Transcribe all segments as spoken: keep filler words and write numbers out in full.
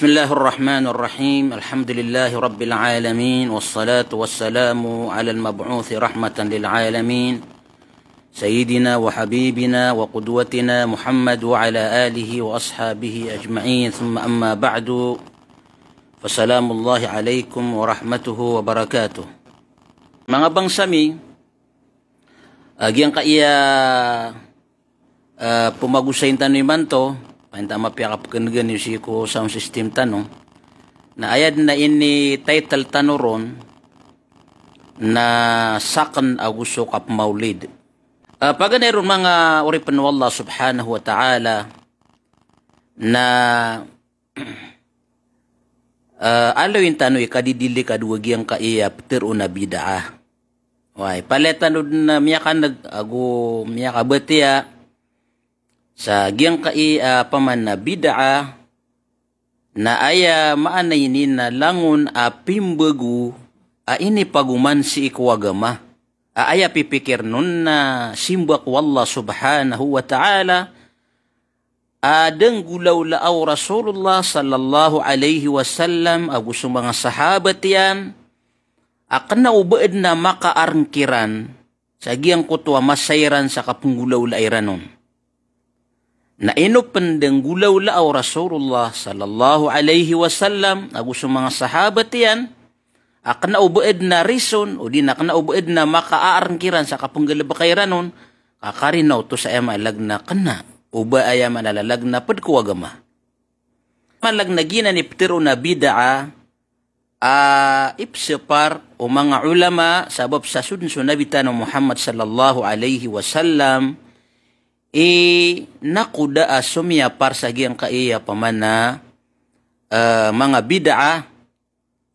بسم الله الرحمن الرحيم. الحمد لله رب العالمين، والصلاة والسلام على المبعوث رحمة للعالمين، سيدنا وحبيبنا وقدوتنا محمد وعلى آله وأصحابه أجمعين. ثم أما بعد، فسلام الله عليكم ورحمته وبركاته. Manga bangsa mi, a, giyangkaya, a, pemagosayin tano imanto, painta mapiyakapkenegen iyo sii ko sound system tano. Na aya den a ini-title tano ron na Saken ago so Kapmaulid. A, paganay ron manga oripen o Allah subhanahu wa ta'ala na, a, aloyin tano i kadidilikad o giyangkaya peteroon a bid'ah. Way, palaya tano den a miyakaneg ago miyakabatiya sa giyangkaya, a, pamana bid'ah, na aya maana ini na langon a pimbago a inipagoman sii ko agama. A, aya pipikir on na simba ko Allah subhanahu wa ta'ala, a da nggolawlaa o Rasulullah sallallahu alaihi wasallam ago so manga sahabat iyan, a kena o ba den a makaareng kiran sa giyangkoto a masa iran sa kapenggolawlaa iran on. Na ino pen da nggolawlaa o Rasulullah sallallahu alaihi wasallam ago so manga sahabat iyan, a kena o ba den a reason, odi na kena o ba den a makaareng kiran sa kapenggalebeka iran on, ka karina oto sa aya maana lalag na kena o ba aya maana lalag na ped ko agama. Maana lalag na giyanan i peteroon a bid'ah, a, ipesepar o manga ulama, sabap sa so den so Nabi tano Muhammad sallallahu alaihi wasallam i nakoda a somiyapar sa giyangkaya pamana, a, manga bid'ah,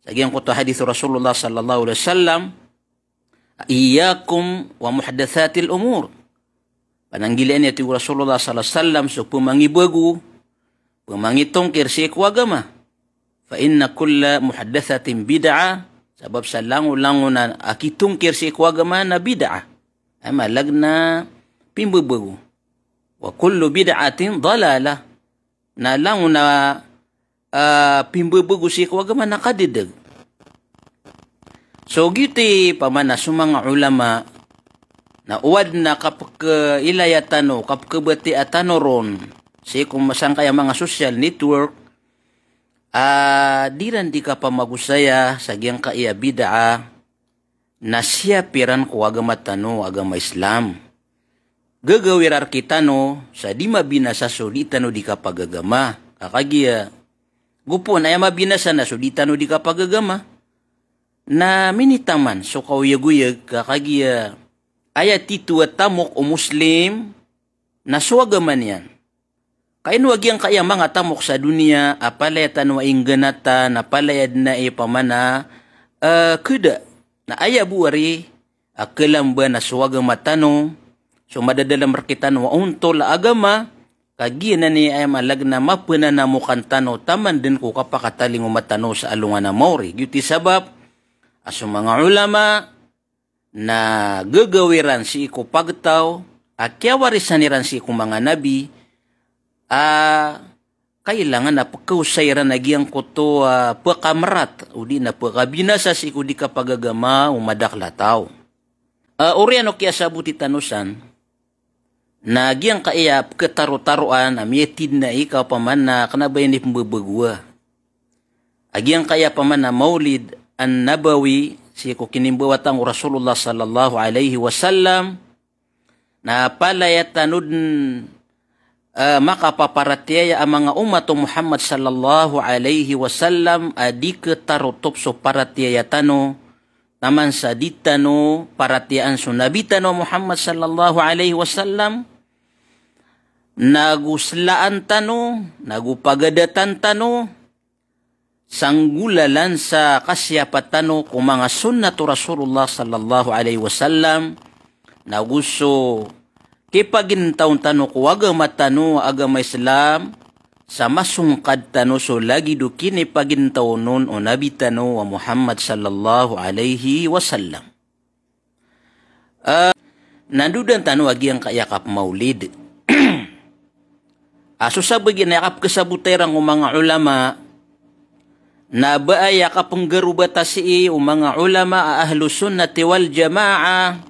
sa giyangkoto a hadith o Rasulullah sallallahu alaihi wasallam, "Iyyakum wa muhdathatil umur." Pananggilai niyo, tig o Rasulullah sallallahu alaihi wasallam, so pemangibago, pemangitongkir sii ko agama. "Fa inna kulla muhdathatin bid'ah." Sabap sa langolangon a kitongkir sii ko agama na bid'ah. Aya maana lalag na pimbabago. "Wa kullu bid'atin dalalah." Na langon a, a, pimbabago sii ko agama na kadedeg. So giyoto i pamana so manga ulama na o aden a kapekeilaya tano, kapekebatiya tano ron sii ko sangkaya manga social network, a, di iran di kapamagosaya sa giyangkaya bid'ah, na siyapiran ko agama tano, agama Islam. Gagawira rektano sa di mabinasa so di tano di kapagagama. Ka kagiya gopoon aya mabinasa na so di tano di kapagagama. Na minitaman so kaoyagoyag, ka kagiya aya tito a tamok o Muslim na so agama niyan. Ka ino a giyangkaya manga tamok sa doniya a palaya tano a inggenatan, a palaya den a i pamana, e, keda. Na aya bo ari a kelamba na so agama tano, so madadalem rektano a ontol a agama, ka giyanan i aya maana lalag na mapenanamokan tano taman den ko kapakatalingoma tano sa alongan a maori. Giyoto i sabap a so manga ulama, na gagaw iran sii ko pagtaw a kiyawarisan iran sii ko manga nabi, a kailangan a pekaosay iran a giyangkoto a pekamerat, odi na pekabinasa sii ko di kapagagama o madakel a taw. A, oriyan o kiyasaboti tano san, na giyangkaya peketarotaroan a miyatid na i ka opama na kena ba ini pembebegoa. A giyangkaya opama na Maulid An-Nabawi, sii ko kinimbawatan o Rasulullah sallallahu alaihi wasallam, na palaya tano den, e, makapaparatiyaya a manga omat o Muhammad sallallahu alaihi wasallam a di ketarotop so paratiyaya tano, taman sa di tano paratiyayaan so Nabi tano a Muhammad sallallahu alaihi wasallam, nago selaan tano, nago pagadatan tano, sanggolalan sa kasiyapa tano ko manga sunnat o Rasulullah sallallahu alaihi wasallam, nago so kipagintaw tano ko agama tano a agama Islam, sa masongkad tano so lagid o kinipagintaw on o Nabi tano a Muhammad sallallahu alaihi wasallam. E, nandodan tano a giyangkaya kapmaulid. A so sabagi na aya kapekesabota iran ko manga olama, Na ba aya kapenggarobata sii o manga ulama a Ahlus Sunnati wal Jamaah,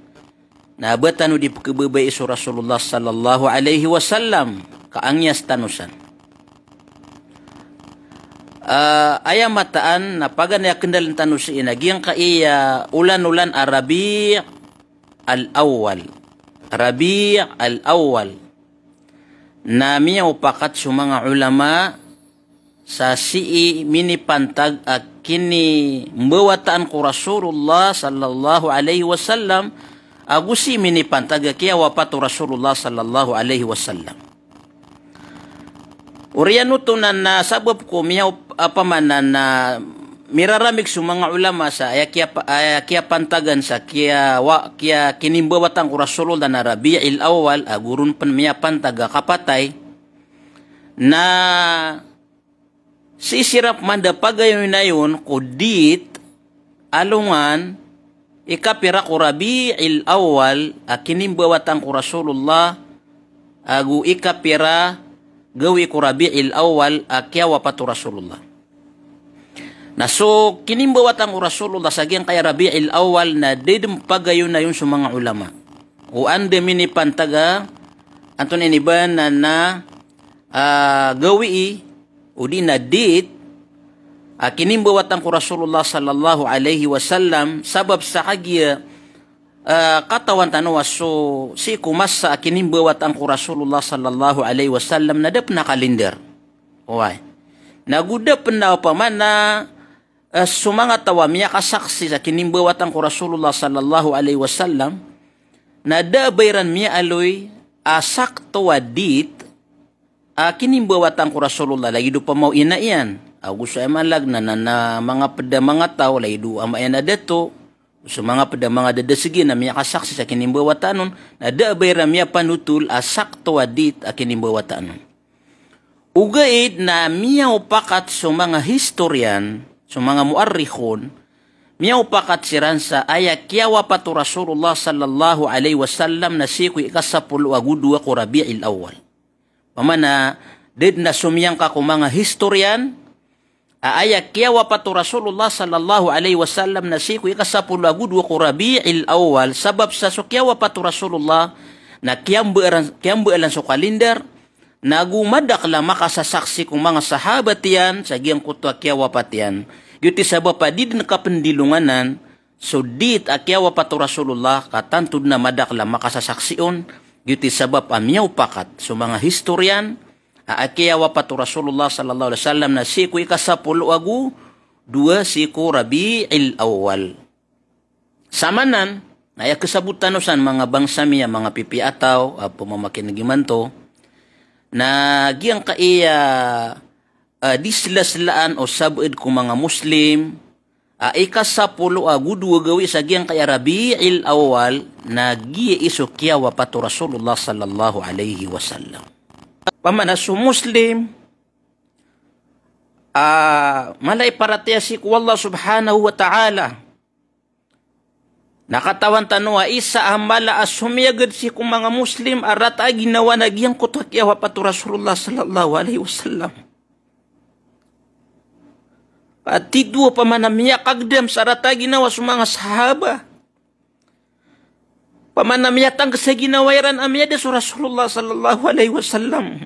na ba tano di pekhababayai so Rasulullah sallallahu alaihi wasallam, ka angiyas tano san. Ah, aya mataan na paganay a kendalen tano sii na giyangkaya olanolan a Rabi' al-Awwal. Rabi' al-Awwal. Na miyaopakat so manga ulama sa sii minipantag a kinimbawataan ko Rasulullah sallallahu alaihi wasallam, ago sii minipantag a kiyawapat o Rasulullah sallallahu alaihi wasallam. Oriyan oto na, na sabap ko miyaop-, opama na, na miraramig so manga ulama sa aya kiyapa-, aya kiyapantagan sa kiyawa-, kiya-, kinimbawataan ko Rasulullah na Rabi'il Awwal, ago ron pen miyapantag a kapatay, na sii siran pamanda pagayonayon ko dit alongan, ikapira ko Rabi'il Awwal a kinimbawataan ko Rasulullah, ago ikapira gawii ko Rabi'il Awwal a kiyawapat o Rasulullah. Na so kinimbawataan ko Rasulullah sa giyangkaya Rabi'il Awwal na da den pagayonayon so manga ulama. O anda minipantag a, antonaa ini ba na, na, ah, gawii, odi na dit, a kinimbawataan ko Rasulullah sallallahu alaihi wasallam, sabap sa kagiya, ah, katawan tano a so, sii ko masa a kinimbawataan ko Rasulullah sallallahu alaihi wasallam na da pen a kalender. Oway. Na go da pen a opama na, ah, so manga taw a miyakasaksi sa kinimbawataan ko Rasulullah sallallahu alaihi wasallam, na da a ba iran miyaaloy a sakto a dit a kinimbawataan ko Rasulullah, lagid opama o ina iyan, ago so aya malag na, na, na manga ped a manga taw, lagid o ama iyan a dato, so manga ped a manga dadaseg iyan a miyakasaksi sa kinimbawataan on, na da a ba iran miyapanotol a sakto a dit a kinimbawataan on. Ogaid na miyaopakat so manga historian, so manga muarrikhun, miyaopakat siran sa aya kiyawapat o Rasulullah sallallahu alaihi wasallam na sii ko ikasapolo ago dowa ko Rabi'il Awwal. Opama na da den a somiyangka ko manga historian a aya kiyawapat o Rasulullah sallallahu alaihi wasallam na sii ko ikasapolo ago dowa ko Rabi'il Awwal, sabap sa so kiyawapat o Rasulullah na kiyambaalan, kiyambaalan so kalender, na go madakel a makasasaksi ko manga sahabat iyan sa giyangkoto a kiyawapat iyan. Giyoto i sabap a di den kapendilonganan so dit a kiyawapat o Rasulullah, ka tanto den a madakel a makasasaksi on. Giyoto i sabap a miyaopakat so manga historian a, a kiyawapat o Rasulullah sallallahu alaihi wasallam na sii ko ikasapolo ago dowa sii ko Rabi'il Awwal. Samanan, na aya kesabot tano san manga bangsa mi a manga pipiya a taw a pemamakineg imanto, na giyangkaya, ah, di selaselaan o sabaad ko manga Muslim a ikasapolo ago dowa gawii sa giyangkaya Rabi'il Awwal, na giya i so kiyawapat o Rasulullah sallallahu alaihi wasallam. Opama na so Muslim a mala i paratiyaya sii ko Allah subhanahu wa ta'ala, na katawan tano a isa a mala a somiyagad sii ko manga Muslim a rata a ginawa na giyangkoto a kiyawapat o Rasulullah sallallahu alaihi wasallam. Pati dowa opama na miyakagdam sa rata a ginawa so manga sahaba. Opama na miyatangkes a ginawa iran a miyada so Rasulullah sallallahu alaihi wasallam.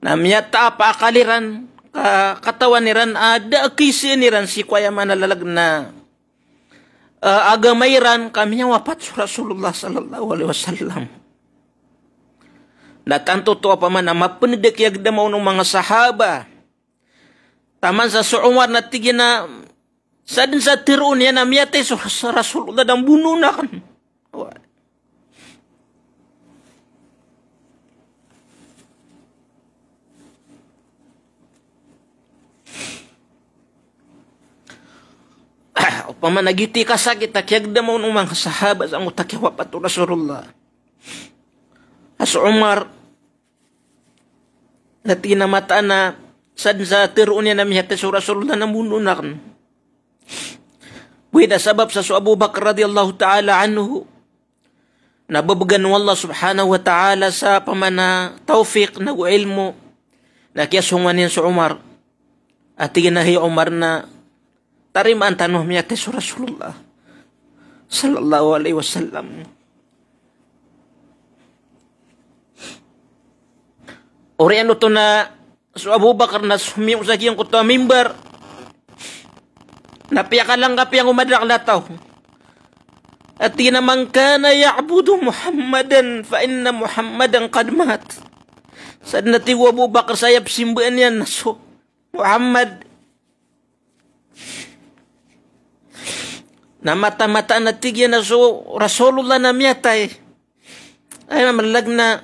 Na miyataap a akal iran, ka-, katawan iran a da a kaisaan iran sii ko aya maana lalag na, eh, agama iran ka miyawapat so Rasulullah sallallahu alaihi wasallam. Na tanto oto opama na mapened a kiyagdama on o manga sahaba. Taman sa so Umar na tig iyan a, sa den sa teroon iyan a miyatay so, so Rasulullah na mbonoon aken. Wa-, opama na giyoto i kasakit a kiyagdama on o manga sahaba sangkoto a kiyawapat o Rasulullah. A so Umar, na tig iyan a mataan a sa den sa teroon iyan a miyatay so Rasulullah na mbonoon aken. Bida sabap sa so Abu Bakar radhiyallahu ta'ala anhu, na bebegan o Allah subhanahu wa ta'ala sa opama na tawfiq nago ilmo, na kiyasongan iyan so Umar. A tig iyan a hay Omar na tarimaan tano a miyatay so Rasulullah sallallahu alaihi wasallam. Oriyan oto na so Abu Bakar na somiyogo sa giyangkoto a mimbar. Na piyakalangkap iyan ko madakl a taw. A tig iyan a, "Man kana ya'budu Muhammadan fa inna Muhammadan qad mat." Sadn a tig o Abu Bakar sa aya pzimbaan iyan na so Muhammad na mataan-mataan a tig iyan a so Rasulullah na miyatay. Aya malag na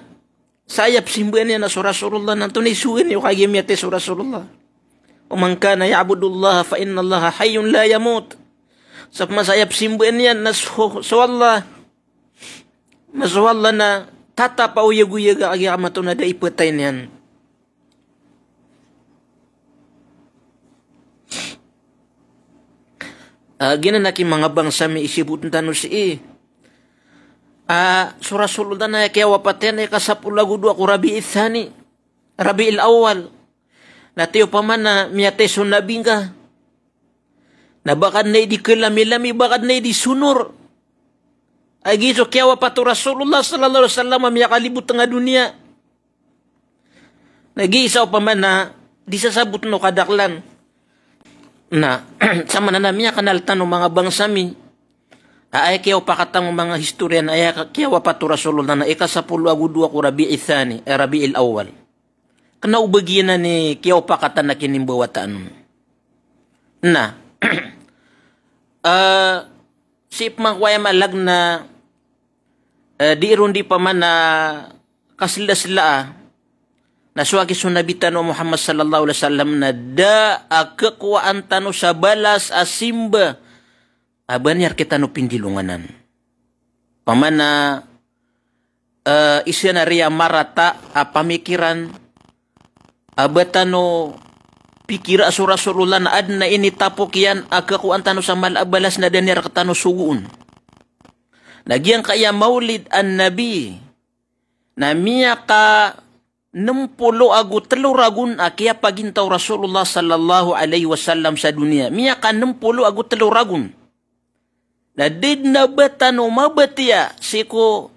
sa aya pzimbaan iyan a so Rasulullah na antonaa i sowa niyo kagiya miyatay so Rasulullah. "Wa man kana ya'budullaha fa innallaha hayyun la yamut." Sa pman sa aya pzimbaan iyan na so, so Allah, na so Allah na tatap a oyagoyag a kagiya ka mataan a da i phatay niyan. Ah, giyanan aki manga bangsa mi, isibotn tano sii. Ah, so Rasulullah na aya kiyawapat iyan na ika sapolo ago dowa ko Rabi'i Thani, Rabi'il Awwal. Na tig opama na miyatay so Nabi ngka, na ba ka dn aya di khalamilami, ba ka dn aya di sonor. Aya giya so kiyawapat o Rasulullah sallallahu alaihi wasallam a miyakalibotng a doniya. Na giya isa opama na di sasabotn o kadaklan. Na, samanan a miyakanal tano manga bangsa mi a aya kiyaopakatan o manga historian a aya kiyawapat o Rasulullah na ika sapolo ago dowa ko Rabi'i Thani, eh, Rabi'il Awwal. Kna o ba giyanan i kiyaopakatan a kinimbawataan on. Na, eh, sii pman ko aya malag na, eh, di ron di pman a kaslasla a, na so aki so Nabi tano Muhammad sallallahu alaihi wasallam na da a kakowaan tano sa balas a simba a ba niyan rktano pindilonganan. Opama na, eh, isa na riya marata a pamikiran a ba tano pikira so Rasulullah na adn a initapok iyan a kakowaan tano sa mala a balas na da niyan rktano sogoon. Na giyangkaya Maulid an-Nabi na miyaka nm polo ago tlo ragon a kiyapagintaw o Rasulullah sallallahu alaihi wasallam sa doniya. Miyaka nm polo ago tlo ragon. Na da dn a ba tano mabatiya sii ko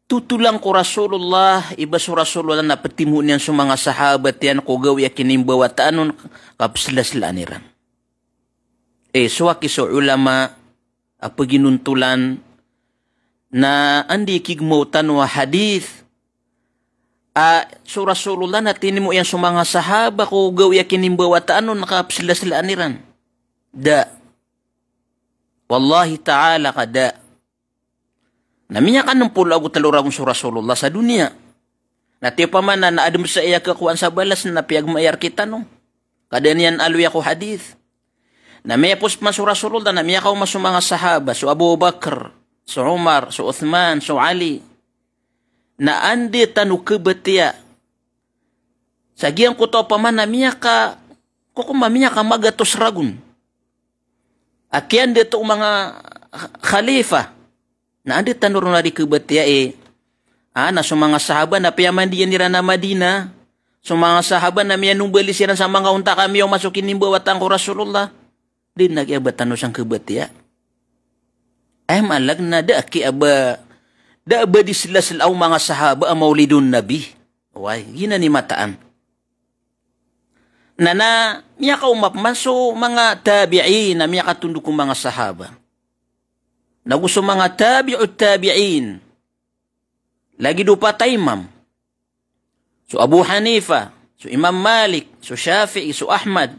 totolan ko Rasulullah, i ba so Rasulullah na ptimoon iyan so manga sahabat iyan ko gawii a kinimbawataan on ka pzlaslaan iran. Eh, so aki so ulama a paginontolan na anda i kigmaw tano a hadith a so Rasulullah na tinimo iyan so manga sahaba ko gawii a kinimbawataan on ka pzlaslaan iran. Da. Wallahi ta'ala ka da. Na miyaka nm polo ago tlo ragon so Rasulullah sa doniya. Na tig opama na adn sa aya kakowaan sa balas na piyagmaayar kitano. Ka da niyan aloya ko hadith. Na miyapos pman so Rasulullah na miyakaoma so manga sahaba, so Abu Bakr, so Umar, so Uthman, so Ali. Na anda tano khabatiya sa giyangkoto opama na miyaka, kokoma miyaka magatos ragon a kiyandato o manga khalifa. Na anda tano ron a di khabatiya i, ah, na so manga sahaba na piyamandiyan iran a Madina. So manga sahaba na miyanombalis iran sa manga onta ka miyaoma so kinimbawataan ko Rasulullah. Da dn a kiyabatiya tano san khabatiya. Aya malag na da a kiyaba, da a ba di slasla o manga sahaba a Maulidun Nabi. Oway, giyanan i mataan. Na, na miyakaoma pman so manga tabi'in a miyakatondog ko manga sahaba. Nago so manga tabi'ut tabi'in. Lagid o pat a imam. So Abu Hanifa, so Imam Malik, so Shafi'i, so Ahmad.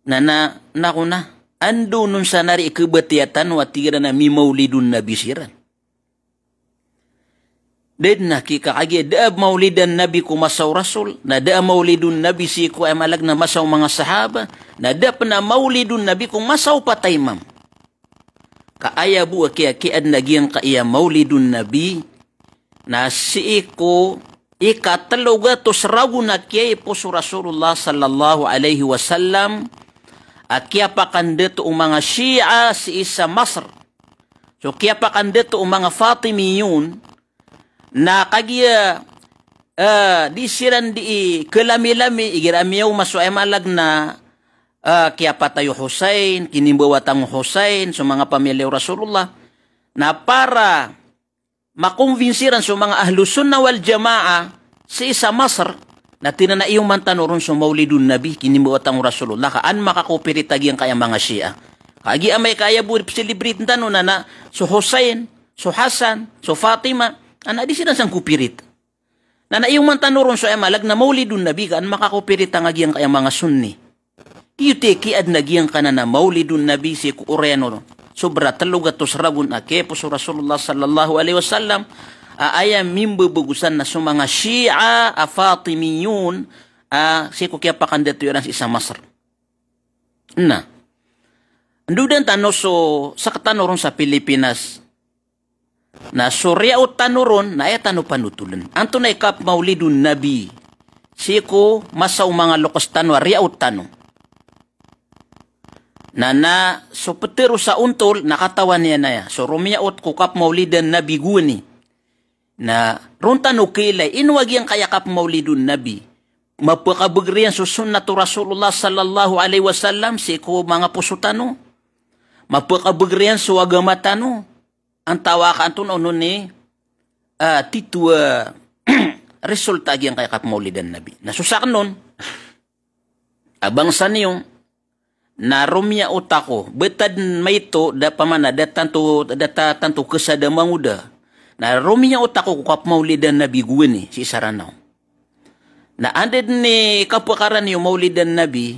Na, na, na ko na, anda on san ari i khabatiya tano a tig iran a mimaulidun Nabi siran. Da dn a ki ka kagiya da a maulidan Nabi ko masa o Rasul, na da a maulidun Nabi sii ko aya malag na masa o manga sahaba, na da pn a maulidun Nabi ko masa o pat a imam. Ka aya bo a kiya, kiyaadn a giyangkaya maulidun Nabi, na sii ko ikatlo gatos ragon a kiyaipos o Rasulullah sallallahu alaihi wasallam, a kiyapakandato o manga Shia sii sa Masr. So kiyapakandato o manga Fatimiyun, na kagiya eh, di siran di i kalami-lami, igira miyaoma so aya maana na, eh, kiyapatay o Husayn, kinimbawa tano o Husayn, so manga pamilya o Rasulullah. Na para makombinsi ran so manga Ahlus Sunnah wal Jamaah sii sa Masr, na tig iran a iyoman tano ron so Maulidun Nabi, kinimbawa tano o Rasulullah, ka an makakopirit a giyangkaya manga Shia. Ka giya amay ka aya bo i psilibritin tano na, na so Husayn, so Hasan, so Fatima, a na di siran san kopirit. Na, na iyoman tano ron so aya maana na Maulidun Nabi, ka an makakopirit a giyangkaya manga Sunni. Giyoto i kiyaadn a giyangkanan a Maulidun Nabi sii ko oriyan o sobra telo gatos ragon a kiyapos o Rasulullah sallallahu alaihi wasallam, a aya mimbabagosan na so manga Shia a Fatimiyun, a sii ko kiyapakandatowi ran sii sa Masr. Na, ndodan tano so, sktano ron sa Pilipinas. Na so riyaot tano ron, na aya tano panotoln. Antonaa i kapmaulidun Nabi sii ko masa o manga loks tano a riyaot tano. Na, na so ptharoon sa ontol, na katawan iyan aya. So romiyaot ko kapmaulidan Nabi gowani. Na ron tano kailay, ino a giyangkaya kapmaulidun Nabi. Mapakabagr iyan so sunnat o Rasulullah sallallahu alaihi wasallam sii ko manga poso tano. Mapakabagr iyan so agama tano. Antawaa ka antonaa onon i, ah, titho a resulta a giyangkaya kapmaulidan Nabi. Na so sakn on, a bangsa niyo, na romiyaot ako, btad maito, da pamana, da tanto, da ta-, tanto ksa da mangoda. Na romiyaot ako ko kapmaulidan Nabi gowani, sii sa Ranaw. Na anda dn i kapakaran iyo maulidan Nabi,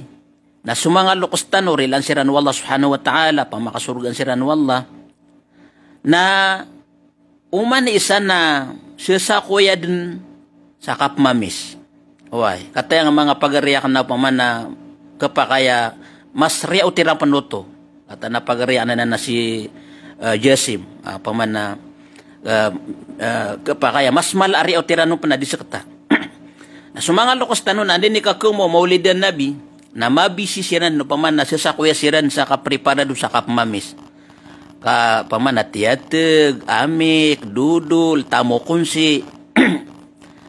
na so manga loks tano, rilaan siran o Allah subhanahu wa ta'ala, pamakasorgaan siran o Allah. Na oman i isa na sesakoya dn sa kapmamis. Oway, kataya nga manga pagari akn na pamana kepakaya mas riyaot iran pn oto. Kata na pagari akn na si, eh, Jasim, ah, pamana, eh, eh, kepakaya mas mala a riyaot iran on pn a di sekta. Na so manga loks tano na anda i kakaoma o maulidan Nabi, na mabisi siran o pamana sesakoya siran sa kapreparado sa kapmamis. Ka pamana tiyateg, amik, dodol, tamok onsi.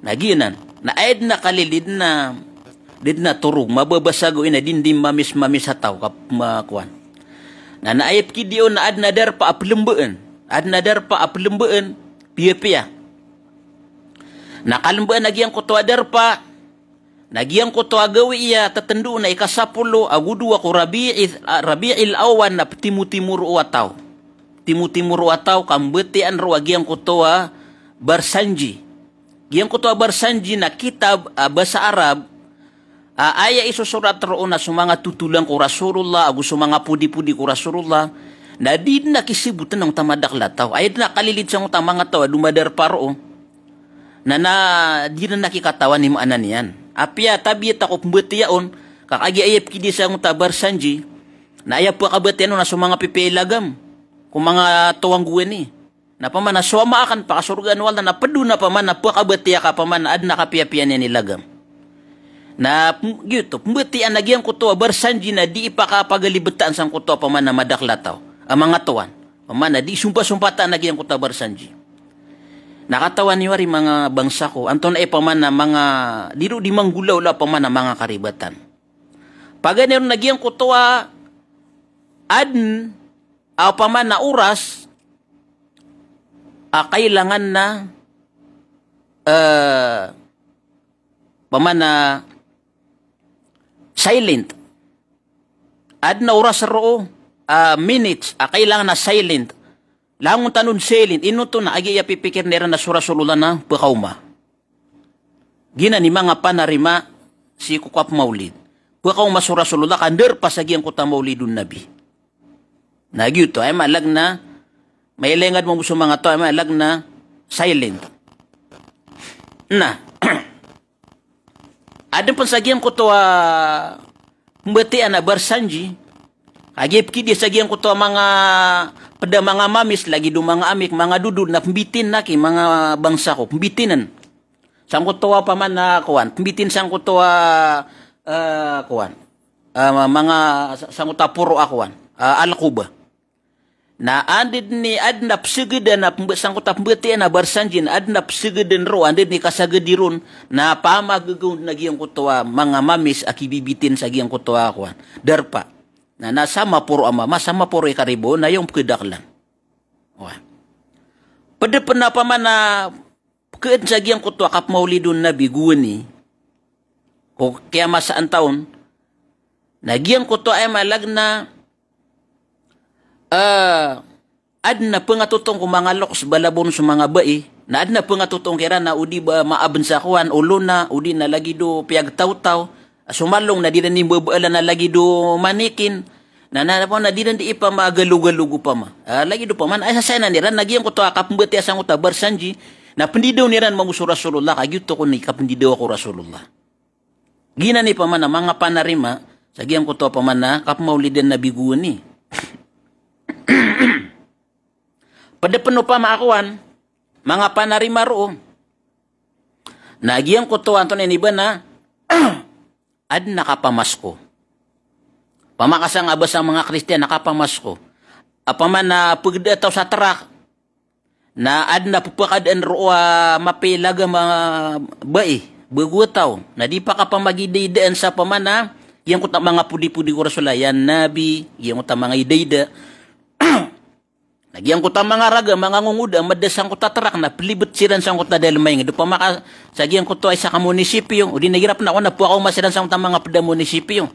Na giyanan. Na aya dn a kalilid na, di dn a torog, mababasa gawii na di dn di mamis-mamis a taw, ka ma-, kowan. Na, na aya pkidi on na adn a darpa a plmbaan. Adn a darpa a plmbaan, piyapiya. Na kalmbaan a giyangkoto a darpa, na giyangkoto a gawii a tatndo na ikasapolo ago dowa ko Rabi'i-, ah, Rabi'il Awwal na ptimotimo roo a taw. Ptimotimo roo a taw ka mbatiyaan roo a giyangkoto a Barzanji. Giyangkoto a Barzanji na kitab a basa Arab, a aya isosorat roo na so manga totolan ko Rasulullah, ago so manga podi-podi ko Rasulullah, na di dn a kisbotn angkoto a madakl a taw. Aya dn a kalilid sangkoto a manga taw a domadarpa roo. Na, na di dn a kikatawan i maana niyan. Apiya tabiya ta ko pmbatiya on, ka kagiya aya pkidi sangkoto a Barzanji, na aya pkabatiya on na so manga pipiya i lagam ko manga taw a gowani. Na pamana so ama akn pakasorgaan o Allah na pd on a pamana pkabatiya ka pamana adn a kapiyapiya niyan i lagam. Na pm-, giyoto, pmbatiya na giyangkoto a Barzanji na di ipakapagalibetaan sangkoto a pamana madakl a taw. A manga towan. Pamana di sompa-sompataan a giyangkoto a Barzanji. Na katawan iyo ari manga bangsa ko, antonaa i pamana manga, di ron di manggolawla pamana manga karibatan. Paganay ron na giyangkoto a adn a pamana oras, a kailangan na, eh, pamana silent. Adn a oras roo, ah, minutes, a kailangan na silent. Langon tano on silent, ino oto na aya pipikirn iran na so Rasulullah na pkaoma. Giyanan i manga panarima sii ko kapmaulid. Pkaoma so Rasulullah ka ndarpa sa giyangkoto a maulidun Nabi. Na giyoto, aya maana na, mailay ngka dn mambo so manga taw, aya maana na, silent. Na, adn pn sa giyangkoto a pmbatiya na Barzanji, kagiya pkidi sa giyangkoto a manga pd a manga mamis, lagid o manga amik, manga dodol, na pmbitin aki, manga bangsa ko, pmbitinen. Sangkoto a pamana kowan, pmbitin sangkoto a, eh, kowan. Eh, ma-, manga sa-, sangkoto a poro a kowan. Eh, alkoba. Na anda dn i adn a psgdn a pmb-, sangkoto a pmbatiya a Barsanji, na adn a psgdn roo, anda dn i kasagadi ron, na pamagagaw na giyangkoto a manga mamis a kibibitin sa giyangkoto a kowan, darpa. Na, na sa maporo a mama, sa maporo i karibo, na aya on pkadaklan. Wa. Pd pn a opama na pkhaadn sa giyangkoto a kapmawlidon Nabi gowani ko kiyamasaan taon, na giyangkoto a aya maana na, eh, adn a pngatotong ko manga loks balabaw on so manga bai, na adn a pngatotong kiran na o di ba maabn sa kowan, olo na, o di na lagid o piyagtawtaw, somalong na di ran di mbabaalan a lagid o manikin, na, na, na di ran di ipamagalogalogo opama. Ah, lagid o opama, na aya sasayanan iran, na giyangkoto a kapmbatiya sangkoto a Barsanji, na pndidaw iran mambo so Rasulullah, ka giyoto kon i kapndidawa ko Rasulullah. Giyanan i opama na manga panarima sa giyangkoto a opama na kapmawlidan Nabi gowani. Pd pn opama a kowan, manga panarima roo. Na giyangkoto antonaa ini ba na, adn a kapamasko. Opama ka sangkaya ba sa manga Kristiyan a kapamasko. Opama na pgda taw sa trak, na adn a pphakadaan roo a mapiya i lagam a bai, bago a taw. Na di pakapamagidaidaan sa opama na giyangkoto a manga podipodi ko Rasulullah, ya Nabi, giyangkoto a manga idaida. Na giyangkoto a manga raga, manga ngongoda, mada sangkoto a trak, na plibt siran sangkoto a dalem a ingd. Opama ka sa giyangkoto a isa ka munisipyo, o di na igira pn a kowan na pakaoma siran sangkoto a manga pd a munisipyo.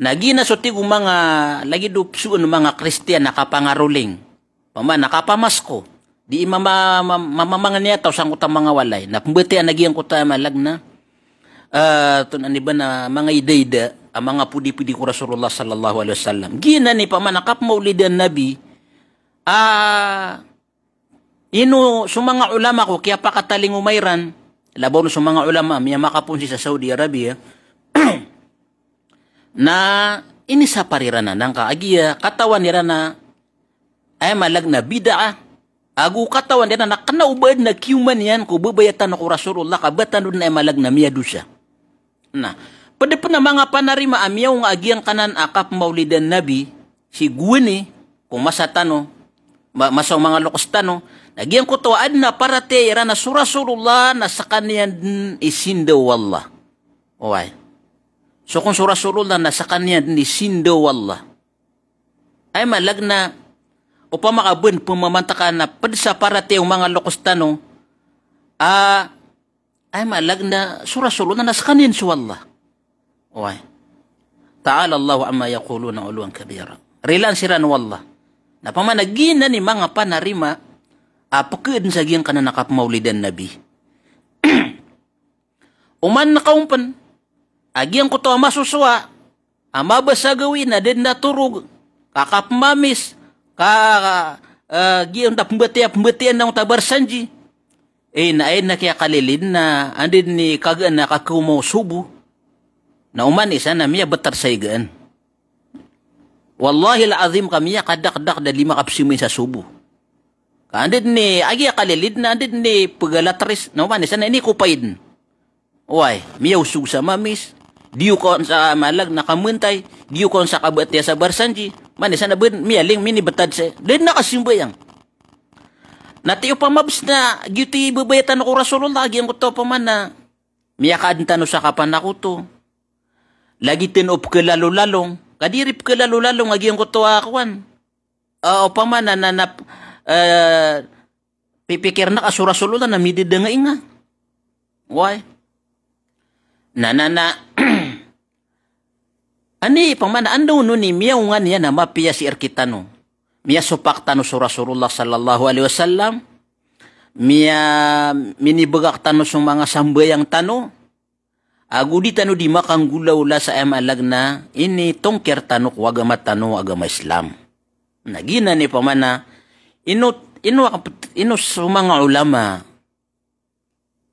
Na giyanan so tig o manga, lagid o psoon o manga Kristiyan a kapangaroling. Opama na kapamasko. Di mama-, ma-, mamamangni a taw sangkoto a manga walay. Na pmbatiyaan a giyangkoto a aya maana na, eh, antonaa ini ba na manga idaida a manga podipodi ko Rasulullah sallallahu alaihi wasallam. Giyanan i opama na kapmawlidan Nabi, ah, ino so manga ulama ko kiyapakatalingoma iran, labaw on so manga ulama a miyamakaponsi sa Saudi Arabia, na inisapar iran anan ka agiya katawan iran a aya maana na bid'ah, ago katawan iran a kna o ba adn a kiyoman iyan ko babaya tano ko Rasulullah ka ba tano dn aya maana na miyadosa. Na pd pn a manga panarima a miyaonga a giyangkanan a kapmawlidan Nabi, sii gowani ko masa tano, ma-, masa o manga loks tano, na giyangkoto a adn a paratiyaya iran a so Rasulullah na skaniyan dn i sindaw o Allah. Oway. So kon so Rasulullah na skaniyan dn i sindaw o Allah. Aya maana na, opama ka ba dn pmamantakan a pd sa paratiyaya o manga loks tano, a, aya maana na so Rasulullah na skaniyan so Allah. Oway. Ta'ala Allahu amma yaquluna uluwan kabira. Rilaan siran o Allah. Na opama na giyanan i manga panarima a pkhaadn sa giyangkanan a kapmawlidan Nabi. Oman na kaompn a giyangkoto a masosowa a mabasa gawii na da dn a torog, ka kapmamis, ka, eh, giyangkoto a pmbatiya, pmbatiya na onta Barsanji. Eh, na aya na kiyakalilid na anda dn i kagaan a kakaoma o sobo. Na oman isa na miyabtad sa igaan. Wallahil azim ka miyakadakdak da lima kapsimi sa sobo. Ka anda dn i, a giya kalilid na anda dn i pgalatris, na oman isa na inikopay dn. Oway, miyaosog sa mamis, diyo kon sa maana na kamantay, diyo kon sa kabatiya sa Barsanji, oman isa na ba dn miyaling minibtad sa, da dn a kasimbayang. Na tig o pamabs na, giyoto i babaya tano ko Rasulullah, giyangkoto opama na miyakaadn tano sa kapanakoto. Lagid tano o pkhalalolalong. Ka di ri pkhalalolalong a giyangkoto a kowan. Ah, opama na, na, na, eh, pipikir na ka so Rasulullah na midadanga inga. Oway. Na, na, na, ani, opama na anda on i miyaonga niyan a mapiya sii rktano. Miyasopak tano so Rasulullah sallallahu alaihi wasallam. Miya-, minibgak tano so manga sambayang tano. Ago di tano di makanggolawla sa aya maana na initongkir tano ko agama tano, agama Islam. Na giyanan i opama na ino, ino, ino so manga ulama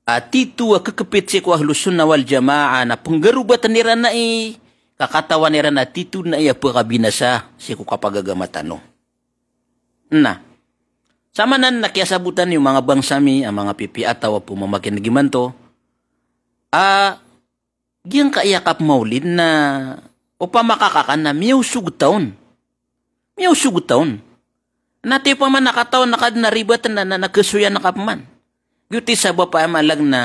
a tito a kkpit sii ko Ahlus Sunnah wal Jamaah na pnggarobatn iran ai, ka katawan iran a tito dn ai a pkabinasa sii ko kapagagama tano. Na, samanan na kiyasabotan iyo manga bangsa mi a manga pipiya a taw a pmamakin'g imanto a giyangkaya kapmawlid na opama ka kakan na miyaosog taon. Miyaosog taon. Na ti pman a katawan ka dn a ribat na, na, na kasoyan ka pman. Giyoto i sabap a aya maana na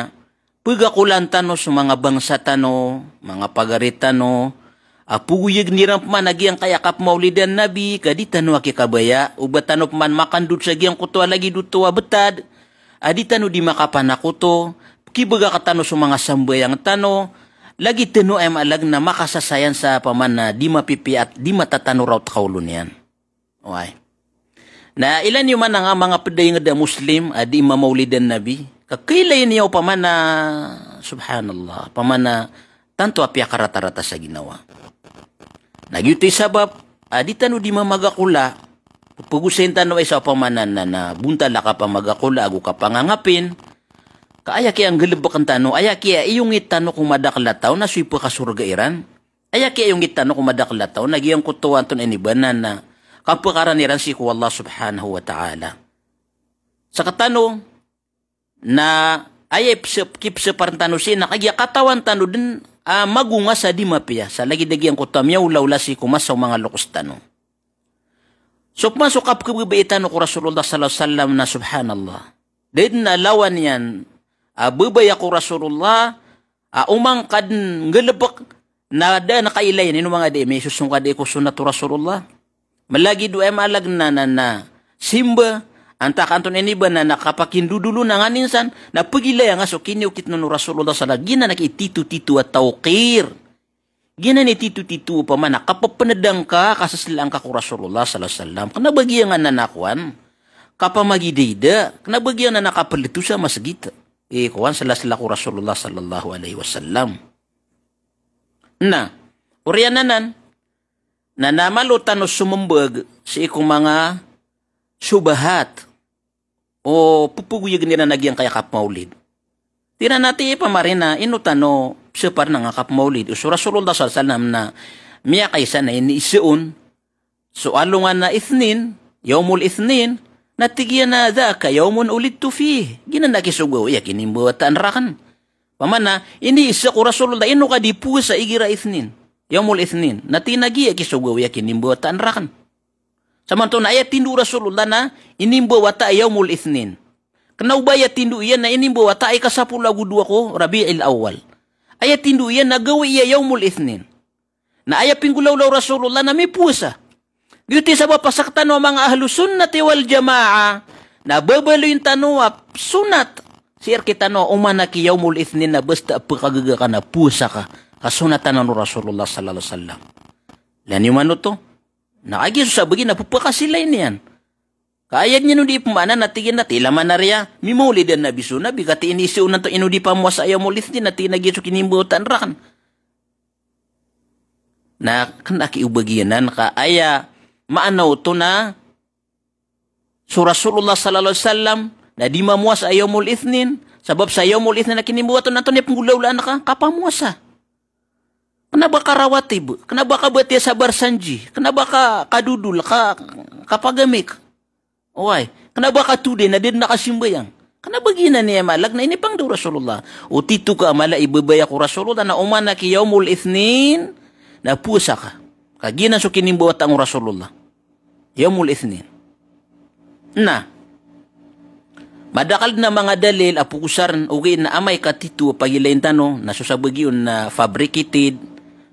pagakolaan tano so manga bangsa tano, manga pagari tano, a pagoyagn iran pman a giyangkaya kapmawlidan Nabi, ka di tano aki kabaya, o ba tano pman makandod sa giyangkoto a lagid oto a btad, a di tano di makapanakoto, kibagaka tano so manga sambayang tano, lagid tano aya maana na makasasayan sa pman a di mapipiya, di matatano raot ka olo niyan. Oway. Na ilay niyo man a manga pd a ingd a Muslim a di mamawlidan Nabi, ka kailay niyo pman a, subhanallah, pman a tanto a piyakaratarata sa ginawa. Na giyoto i sabap a di tano di mamagakola, pagosayin tano isa pman a na, na bontal a kapamagakola ago kapangangapin, ka aya kiya nggalbkn tano, aya kiya iyongit tano ko madakl a taw na so ipakasorga iran. Aya kiya iyongit tano ko madakl a taw na giyangkoto antonaa ini ba na, na kapakaran iran sii ko Allah subhanahu wa ta'ala. Sktano na aya ipsp-, kipsprn tano sii na kagiya katawan tano dn a magonga sa di mapiya, sa lagid a giyangkoto a miyaolaola sii ko masa o manga loks tano. So pman so kapkhababai tano ko Rasulullah sallallahu alaihi wasallam na subhanallah. Da dn a lawan iyan a babaya ko Rasulullah, a oman ka dn nggalbk na da a kailay niyan, ino manga di, misosong ka di ko sunnat o Rasulullah. Malagid o aya maana na, na, na simba, antaa ka antonaa ini ba na, na kapakindodolo na nganin san, na pagilaya nga so kiniokit on o Rasulullah sallallahu alaihi wasallam, giyanan a kititotito a tawqir. Giyanan i titotito pman a kapapndang ka, kasaslaan ka ko Rasulullah sallallahu alaihi wasallam. Kna ba giyanan a kowan, kapamagidaida, kna ba giyanan a kaplto sa masgit. I kowan slasla ko Rasulullah sallallahu alaihi wasallam. Na, oriyan anan, na, na malo tano sommbag sii ko manga subahat o pphagoyagn iran a giyangkaya kapmawlid. Tig iran a tig iyan pman a ino tano psapar na nga kapmawlid. O so Rasulullah sallallahu alaihi wasallam na miyakaisa na iniiza on so alongan a Ithnin, Yawmul Ithnin, na tig iyan a dhaka yawmun wulidtu fih. Giyanan a kisogoawi a kinimbawataan rakn. Pman a iniiza ko Rasulullah, ino ka di powasa igira Ithnin, Yawmul Ithnin. Na tig iyan a giya kisogoawi a kinimbawataan rakn. Samanto na aya tindo o Rasulullah na inimbawata a Yawmul Ithnin. Kna o ba aya tindo iyan na inimbawata a ikasapolo ago dowa ko Rabiul Awwal. Aya tindo iyan na gawii a Yawmul Ithnin. Na aya pinggolawla o Rasulullah na mipowasa. Giyoto i sabap a sktano a manga Ahlus Sunnati wal Jamaah na babaloyin tano a sunnat sii rktano a oman a ki Yawmul Ithnin na basta a pkhagaga ka na powasa ka, ka sunnat anan o Rasulullah sallallahu alaihi wasallam. Ilay niyo man oto. Na kagiya so sabagi na pphakasilay niyan. Ka aya dn iyan o di pmaana na tig iyan a tig iyan a manga riya, mimawlid a Nabi so Nabi ka tig iyan a iniiza on anto ino di pamowasa a Yawmul Ithnin na tig iyan a giya so kinimbawataan rakn. Na kna ki o ba giyanan ka aya maana oto na so Rasulullah sallallahu alaihi wasallam na di mamowasa a Yawmul Ithnin, sabap sa Yawmul Ithnin a kinimbawataan anto niyan pnggolawlaan ka, kapamowasa. Kna ba ka rawatib, kna ba ka batiya sa Barzanji, kna ba ka, ka dodol, ka, ka pagamik. Oway, kna ba ka today na da dn a kasimbayang. Kna ba giyanan i aya maana na inipangndao o Rasulullah. O tito ka a mala i babaya ko Rasulullah na oman a ki Yawmul Ithnin na powasa ka. Ka giyanan so kinimbawataan o Rasulullah. Yawmul Ithnin. Na madakl dn a manga dalil a pogosarn, ogaid na amay ka tito a pagilayin tano na so sabagi on na fabricated.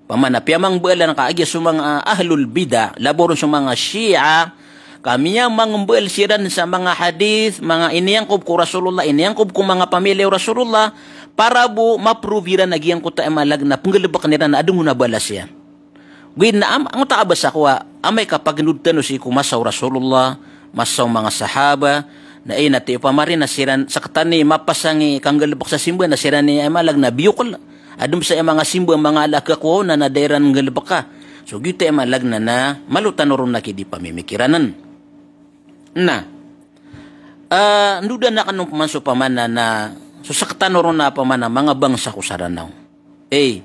Pman a piyamangbalan ka agiya so manga ahlul bid'ah, labo ron so manga Shia, ka miyamangmbal siran sa manga hadith, manga iniyangkob ko Rasulullah, iniyangkob ko manga pamilya o Rasulullah, para bo ma-prove iran a giyangkoto a aya maana na pnggalbkn iran a adn on a balas iyan. Ogaid na am-, angkoto a kabasa ko a amay ka pagndod tano sii ko masa o Rasulullah, masa o manga sahaba, na aya na tig iyan opama rin na siran, sktano i mapasang i kanggalbk sa simba na siran i aya maana na biyokl. Adn sa aya manga simba, manga ala a khakowa on na da iran nggalbka. So giyoto i aya maana na malo tano ron a kidipamimikiranan. Na, ah, ndodan akn on pman so pman a na, so sktano ron a pman a manga bangsa ko Saranaw. Eh,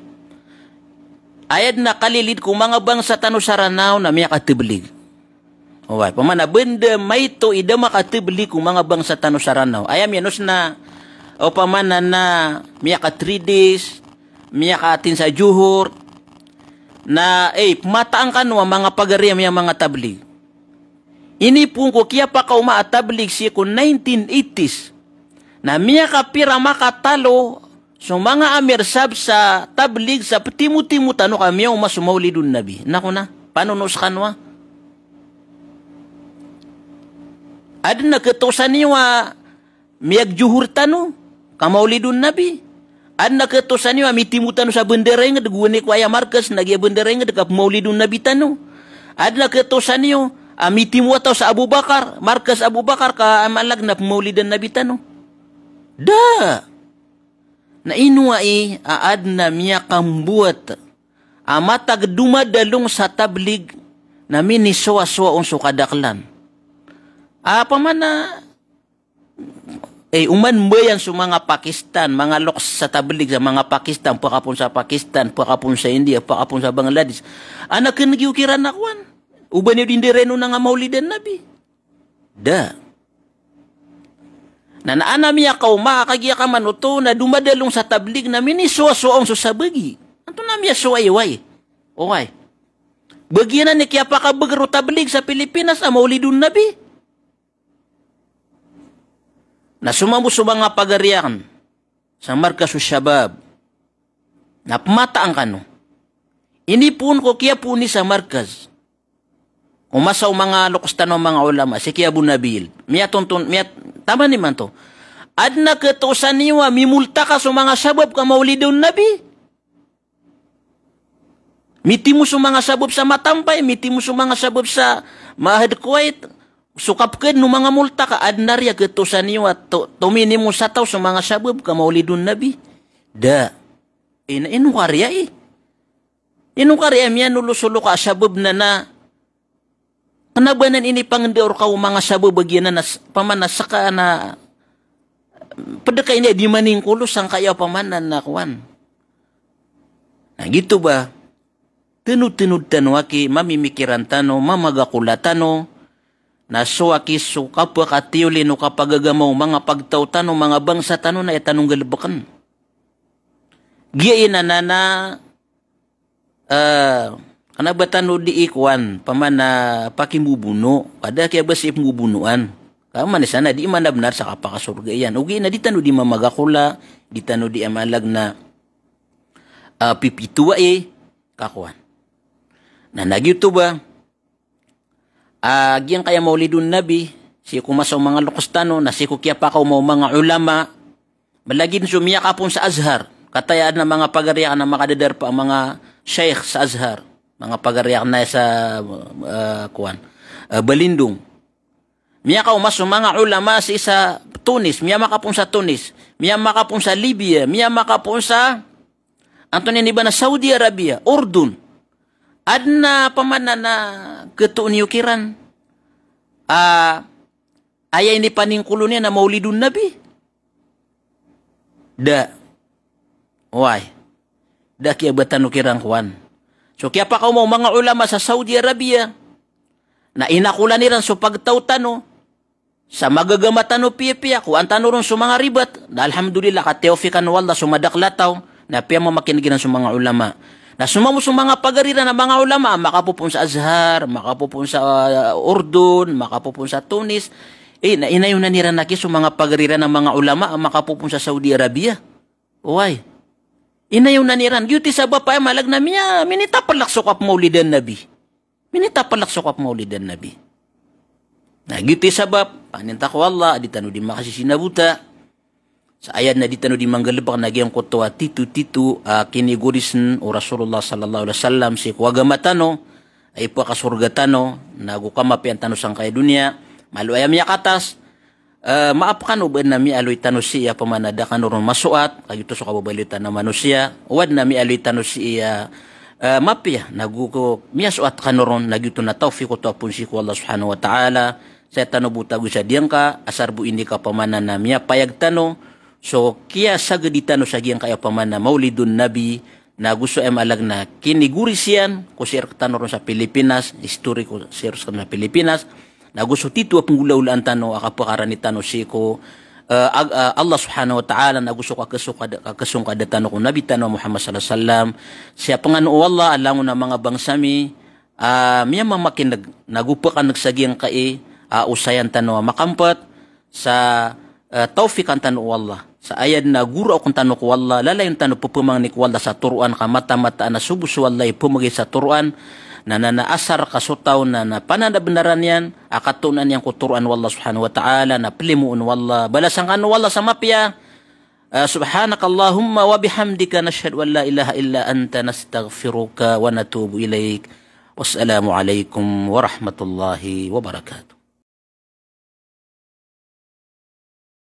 aya dn a kalilid ko manga bangsa tano Saranaw na miyakatablig. Oway, pman a ba dn maito i da makatablig ko manga bangsa tano Saranaw. Aya miyanos na, opama na, na miyaka-three days, miyakaatin sa Johor, na, eh, pmataan kano a manga pagari a miyamangatablig. Inipoon ko kiyapakaoma a tablig sii ko nineteen eighties. Na miyakapira makatalo so manga amir sab sa tablig sa ptimotimo tano ka miyaoma so Maulidun Nabi. Na ko na, panono skano a. Adn a katosan iyo a miyagjuhur tano ka Maulidun Nabi. Adn a katosan iyo a mitimo tano sa bandara ingd, gowani ko aya markaz na giya bandara ingd ka pmaulidun Nabi tano. Adn a katosan iyo a mitimo a taw sa Abu Bakar, markaz Abu Bakar ka amalag na pmaulidan Nabi tano. Da. Na ino ai a adn a miyakamboat a matag domadalong sa tablig na minisowasowa on so kadaklan. Apa mana Eh, oman mbayan so manga Pakistan, manga loks sa tablig sa manga Pakistan, pkapon sa Pakistan, pkapon sa India, pkapon sa Bangladesh. Ana kn giyo kiran a kowan. O ba niyo di ndarano na nga maulidan Nabi. Da. Na, na ana miyakaoma, kagiya ka manoto, na domadalong sa tablig na minisowasowa on so sabagi. Antonaa miyasowa iyo, wai? Oway. Bagian anan i kiyapakabagr o tablig sa Pilipinas a maulidun Nabi. Na somambo so manga pagari akn sa Markaz Shabab. Na pmataan kano. Inipoon ko kiyapoon i sa Markaz. O masa o manga loks tano a manga ulama, si Kiya Abu Nabil. Miyatonton, miyat-, taman imanto. Adn a katosan iyo a mimoltaka so manga shabab ka maulidun Nabi. Mitimo so manga shabab sa Matampay, mitimo so manga shabab sa Ma'had Kuwait, so kapkadn o manga moltaka, adn a riya katosan iyo a to-, tominimo sa taw so manga shabab ka maulidun Nabi. Da. Ino, ino kariya i. Ino kariya miyanolosolo ka shabab na na Kna ba anan inipangndao rka o manga shabab a giyanan a s-, opama na ska na pd ka ini a di maningkolo sangkaya opama na kowan. Na giyoto ba, tnodtnod tano aki, mamimikiran tano, mamagakola tano, na so aki so kapakatiyolin o kapagagama o manga pagtaw tano, manga bangsa tano na aya tano nggalbkn. Giya inan a na Eh, kna ba tano di i kowan, opama na pakimbobono, ka da kiyabas i pmbobonoan. Ka man isa na di imanabnar sa kapakasorga iyan. Ogaid na di tano di mamagakola, di tano di amalag na, eh, pipitowai, ka kowan. Na, na giyoto ba, Ah, giyangkaya Maulidun Nabi, sii ko masa o manga loks tano, na sii ko kiyapakaoma o manga ulama. Malagid so miyakapoon sa Azhar. Kataya adn a manga pagari akn a makadadarpa a manga shaykh sa Azhar. Manga pagari akn a sa, ah, kowan, ah, Balindong. Miyakaoma so manga ulama sii sa Tunis, miyamakapoon sa Tunis, miyamakapoon sa Libya, miyamakapoon sa Antonaa ini ba na Saudi Arabia, Urdun. Adn a opama na, na khatoon iyo kiran a aya inipaningkolo niyan na Maulidun Nabi? Da. Oway. Da kiyabatan o kiran kowan. So kiyapakaoma o manga ulama sa Saudi Arabia na inakolan iran so pagtaw tano sa magagama tano piyapiya, kowaan tano ron so manga ribat. Na alhamdulillah, ka tiyawfikan o Allah so madakl a taw, na piyamamakineg iran so manga ulama. Na somambo so manga pagari ran a manga ulama, makapopoon sa Azhar, makapopoon sa, ah, Urdun, makapopoon sa Tunis. Eh, na inayonan iran aki so manga pagari ran a manga ulama, makapopoon sa Saudi Arabia. Oway. Inayonan iran. Giyoto i sabap aya malag na miya, minitaplak so kapmaulidan Nabi. Minitaplak so kapmaulidan Nabi. Na giyoto i sabap, paninta ko Allah, a di tano di makasisinabota. Sa ayad na di tano di manggalebek na giyangkoto a tito-tito, ah, kinigorisn o Rasulullah sallallahu alaihi wasallam sii ko agama tano, a ipakasorga tano, na go kamapiya tano sangkai a doniya, malo aya miyakatas, Eh, maap kano ba adn a miyaaloy tano sii a opama na da kano ron masoat, ka giyoto so kababaloy tano a manosiya, o adn a miyaaloy tano sii a, eh, mapiya, na go ko miyasoat kano ron, na giyoto na tawfiq oto a poon sii ko Allah subhanahu wa ta'ala, sa aya tano bo tago sa diyangka, asar bo ini ka opama na miyapayag tano, so kiyasagadi tano sa giyangkaya opama na Maulidun Nabi, na go so aya malag na kinigoris iyan ko sii rktano ron sa Pilipinas, history ko sii rktano sa Pilipinas, na go so tito a penggolawlaan tano a kapakarani tano sii ko, eh, ag-, eh, Allah subhanahu wa ta'ala, na go so kakesongkada-, kakesongkada tano ko Nabi tano a Muhammad sallallahu alaihi wasallam. Sii a pangano o Allah a langon a manga bangsa mi, ah, miyamamakineg, na go pakaneg sa giyangkai a osayan tano a makampt sa, eh, tawfiqan tano o Allah. Sa aya dn a goraokn tano ko Allah, lalayon tano pphamangni ko Allah sa toroan ka mataan-mataan a so bo so Allah i pmgay sa toroan, na, na, na asar ka so taw na, na pananabnaran iyan, a katoon iyan ko toroan o Allah subhanahu wa ta'ala, na plimoon o Allah, balasan kano o Allah sa mapiya. Eh, subhanakallahumma wa bihamdika, nashhadu an la ilaha illa anta, nastaghfiruka wa natubu ilaik. Wassalamu alaikum warahmatullahi wabarakatuh.